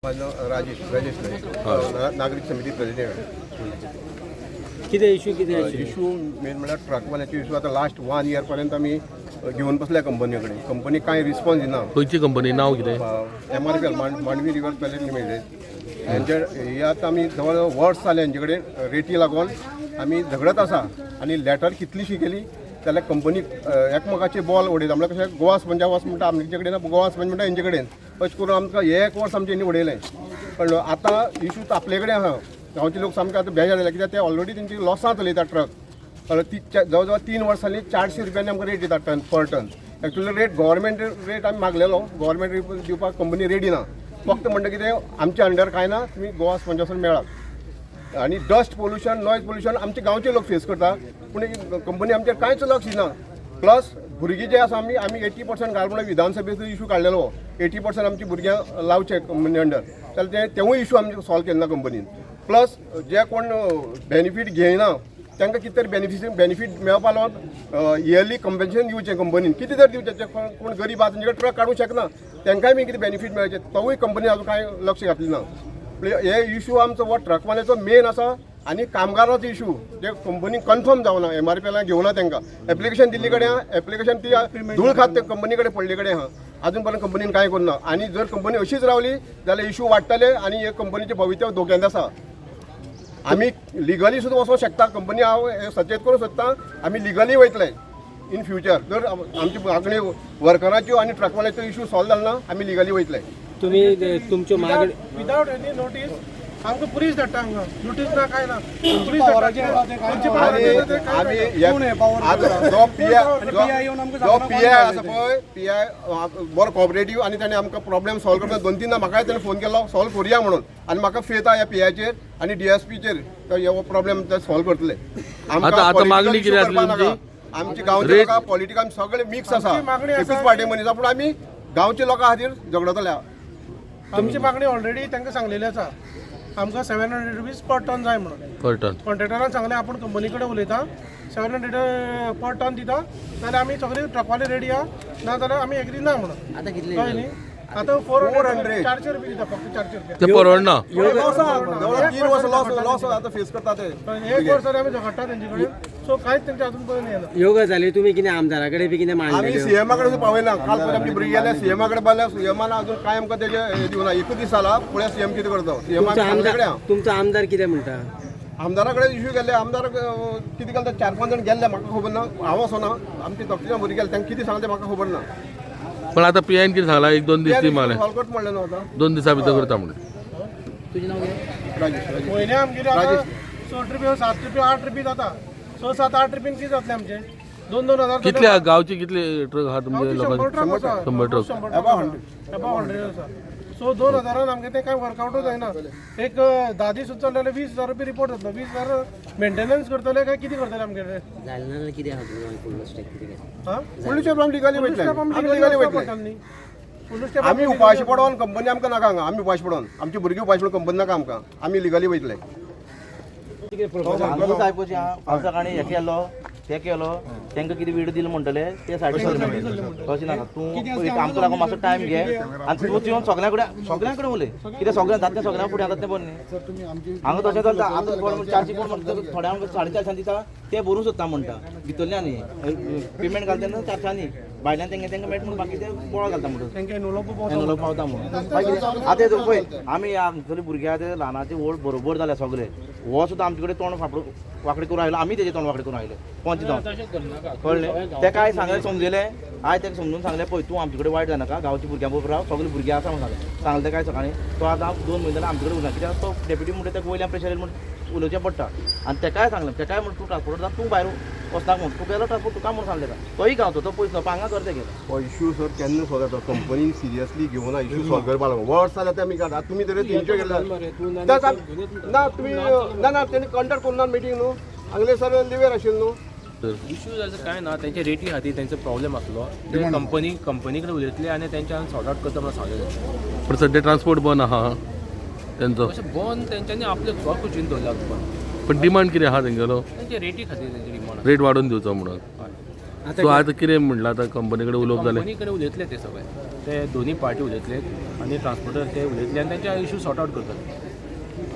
माझं नाव राजेश राजेश नाईक, नागरीक समिती प्रेसिडेंट. कितें इशू कितें आशिल्लो? इशू मेन म्हळ्यार ट्रकवाल्याचो इशू. आतां लास्ट वन इयर पर्यंत आमी घेवन बसल्या कंपनी कडेन. कंपनी कांय रिस्पॉन्स दिना. खंयची कंपनी, नाव कितें? MRPL, Mandovi river palace limited. हेंचे हे आतां आमी जवळ जवळ वर्स जालें हेंचे कडेन रेटी लागून आमी झगडत आसा आनी लॅटर कितलीशी केली जाल्यार कंपनी एकमेकाचे बॉल उडयता. म्हणल्यार कशें, गोवा स्पंजा वच म्हणटा आमचे कडेन, गोवा स्पंज म्हणटा हेंचे कडेन. अशें करून आमकां एक वर्स आमचें हेणी उडयलें. कळ्ळो? आतां इशू आपले कडेन आहा. गांवचे लोक सामके आतां बेजार जाले, कित्याक ते ऑलरेडी तेंची लॉसां चलयता ट्रक. कळ्ळें? ती जवळ जवळ 3 वर्सां जालीं, 400 रुपयांनी आमकां रेट दिता ton per ton. Actually rate, government rate आमी मागलेलो. गव्हर्मेंट रेट दिवपाक कंपनी रेडी ना. फक्त म्हणटा कितें, आमच्या अंडर कांय ना, तुमी गोवा स्पंजासून मेळात. आनी डस्ट पोल्युशन, नॉयज पोल्युशन आमचे गांवचे लोक फेस करता, पूण कंपनी आमचेर कांयच लक्ष दिना. प्लस भुरगीं जे आसा, आमी 80% घाल म्हणून विधानसभेचो इशू काडलेलो. 80% आमची भुरग्यांक लावचे कंपनी अंडर, जाल्यार ते तेवूय इशू आमचे सॉल्व केले ना कंपनीन. प्लस जे कोण बेनिफीट घेयना तांकां कितें तरी बेनिफीट मेळपा लागून इयरली कंपेन्सेशन दिवचें कंपनीन. कितें तरी दिवचें. जे कोण गरीब आसा, तेंचे कडेन ट्रक काडूंक शकना, तांकांय बी कितें बेनिफीट मेळचें. तोवूय कंपनी अजून कांय लक्ष घातलें ना. हे इशू आमचो हो ट्रकवाल्याचो मेन आसा आनी कामगाराचो इशू जे कंपनी कन्फर्म जावना, एमआरपीएलान घेवना. तांकां एप्लिकेशन दिल्ली कडेन आहा. एप्लिकेशन ती धूळ खात ते कंपनी कडेन पडले कडेन आहा. अजून पर्यंत कंपनीन कांय करूं ना. आनी जर कंपनी अशीच रावली जाल्यार इशू वाडटले आनी हे कंपनीचें भवितव्य धोक्यांत आसा. आमी लिगली सुद्दां वचोंक शकता. कंपनी हांव हें सचेत करूंक सोदता, आमी लिगली वयतले इन फ्युचर. जर आमची मागणी वर्कराच्यो आनी ट्रकवाल्याचो इशू सॉल्व जालो ना, आमी लिगली वयतले. तुमी तुमच्यो मागणी विदाउट एनी नोटीस आमकां पुलीस धाडटा हांगा. नोटीस ना, काय ना, पुलीस धाडटा. खंयचे आनी power ते काय आमी कळना. आतां जो पीआय आसा पळय, पीआय बरो कॉपरेटीव आनी ताणें आमकां प्रॉब्लेम सॉल्व करता. दोन तीनदा म्हाकाय ताणें फोन केलो सॉल्व करुया म्हणून. आनी म्हाका फेथ आहा ह्या पीआयचेर आनी डीएसपीचेर, हो प्रॉब्लेम ते सॉल्व करतले. आमकां आता मागणी political कितें issue आसली करपा नाका. तुमची? आमची गांवचे रेट- लोकां पॉलिटिकल सगळे मिक्स आसा. आमची मागणी आसा एकूच पार्टी मनीस, पूण आमी गांवच्या लोकां खातीर झगडतले. आमची मागणी ऑलरेडी तांकां सांगलेली आसा, आमकां ₹700 पर टन जाय म्हणून. पर टन. कॉन्ट्रॅक्टरान सांगलें, आपूण कंपनी कडेन उलयता, 700 पर टन दिता जाल्यार आमी सगळी ट्रकवाले रेडी आहा, ना जाल्यार आमी एग्री ना म्हणून. आतां कितले? कळ्ळें न्ही? आतां 400, 400 रुपया दिता, फक्त 400 रुपया. ते परवडना. जवळ 3 वर्सां लॉस लॉस आतां फेस करता ते. एक वर्स जालें आमी झगडटा तेंचे कडेन. सो कांयच तेंचे अजून पर्यंत येना. ह्यो गजाली तुमी कितें आमदारा कडेन बी कितें आमी मांडलेल्यो? सीएमा कडेन पावयना. काल पर्यंत आमची भुरगीं गेल्या, सीएमा कडेन पावल्या. सीएमान अजून कांय आमकां तेजे हे दिवना. एकूच दीस जाला, पळया सीएम कितें करता. सीएमा तुमचो आमदार कडेन तुमचो आमदार कितें म्हणटा? आमदारा कडेन इश्यू केल्ले. आमदार कितें केलें, चार पांच जाण गेल्ले, म्हाका खबर ना. हांव वचना. आमची दोग भुरगीं गेले, तांकां कितें सांगलें तें म्हाका खबर ना. पण आता पीआयन कितें सांगला? एक दोन दीस दी मागले. सॉल्व करता म्हणलें न्हू आतां. 2 दिसां भितर करता म्हणून. तुजें नाव कितें? राजेश, राजेश. म्हयन्या आमगेले आतां 6 रुपया, 7 रुपया, 8 रुपया जाता. 6, 7, 8 रुपयान कितें जातलें आमचें? दोन दोन हजार. कितले गावचे, कितले ट्रक आहा तुमचे 100 लोकांचे? ट्रक आसा. 100 ट्रक. 100. एबाव 100 आसा. सो 2000न आमगे तें कांय वर्कआवटूच जायना. एक 10 दीस सुद्दां चल्ले जाल्यार 20,000 रुपया रिपोर्ट जातलो. 20,000 मेंटेनन्स करतले काय कितें करतले आमगेले? जालें ना जाल्यार कितें आहा तुमचें फुडलो स्टेप कितें काय? आं. फुडली स्टेप आमी लिगली वयतले. आमी लिगली वयतले. न्ही, फुडलो स्टेप. आमी उपाशी पडोन कंपनी आमकां नाका हांगा. आमी उपाशी पडोन, आमची भुरगीं उपाशी पडोन कंपनी नाका आमकां. आमी लिगली वयतले. हांगूच आयकुची. हांव सकाळी हे केलो, ते केलो, तांकां कितें विडियो दिले म्हणटले ते सायडीक सरले. तशें नाका. तूं आमकां लागून मातसो टायम घे आनी तूं येवन सगळ्यां कडेन, सगळ्यां कडेन उलय. कितें सगळ्यां जाता तें सगळ्यां फुडें जाता तें बरें न्ही. हांगा तशें चलता. आतां कोण 400, कोण म्हणटा थोड्यांक 450 दिता, ते भरूंक सोदता म्हणटा. भितरल्यान पेमेंट घालता तेन्ना 400नी, भायल्यान तेंगे तेंकां मेळटा म्हूण बाकी ते बोळ घालता म्हणटा. तेंकां एनवलप. एनवलप पावता म्हणून. मागीर आतां हें पळय, आमी हांगसरले भुरगे आहा ते ल्हानाचे व्हड बरोबर जाल्या सगळे. हो सुद्दां आमचे कडेन तोंड फापडो वांकडें करून आयलो, आमी तेजें तोंड वांकडें करून आयले पंच जावन. कळ्ळें? तेका हांवें सांगलें, समजयलें. हांवें ताका समजून सांगलें, पळय, तूं आमचे कडेन वायट जायनाका, गांवच्या भुरग्यां बरोबर राव, सगळे भुरगे आसा म्हणून सांगलें. सांगलें ताका सकाळीं. तो आतां 2 म्हयने जाले आमचे कडेन उरना, कित्याक तो डेप्युटी म्हणटा ताका वयल्यान प्रेशर येयलें म्हूण उलोवचें पडटा. आनी ताकाय सांगलें, ताकाय म्हण तूं ट्रान्सपोर्टर जावन तूं भायर वचनाका म्हूण, तूं गेलो ट्रान्सपोर्ट तुका म्हूण सांगलें ताका. तोय गांवचो, तो पयस न्हू, हांगा कर तें गेलो. हो इश्यू सर केन्ना सॉल्व जाता? कंपनीन सिरियसली घेवना. इश्यू सॉल्व करपा लागून वर्स जालें ते आमी काडटा. तुमी तरी तेंच्यो केल्या ना. तुमी ना ना, तेणी कंडक्ट करूं ना मिटींग न्हू. हांगले सर लिवेर आशिल्ले न्हू. इश्यूज असं काय ना, तेंचे रेटी खातीर तेंचो प्रॉब्लेम आसलो. ते कंपनी कडेन उलयतले आनी तेंच्यान सॉर्ट आउट करता म्हणून सांगलें. पण सध्या ट्रान्सपोर्ट बंद आहा तेंचो. अशें बंद तेंच्यांनी आपले स्वखुशीन दवरला बंद. पण डिमांड कितें आहा तेंगेलो? तेंचे रेटी खातीर तेंची डिमांड. रेट वाडोवन दिवचो म्हणून. सो आतां कितें म्हणलां? आतां कंपनी कडेन उलोवप जालें? कंपनी कडेन उलयतले ते सगळे. ते दोनी पार्टी उलयतले आनी ट्रान्सपोर्टर ते उलयतले आनी तेंचे इशू सॉर्ट आवट करतले.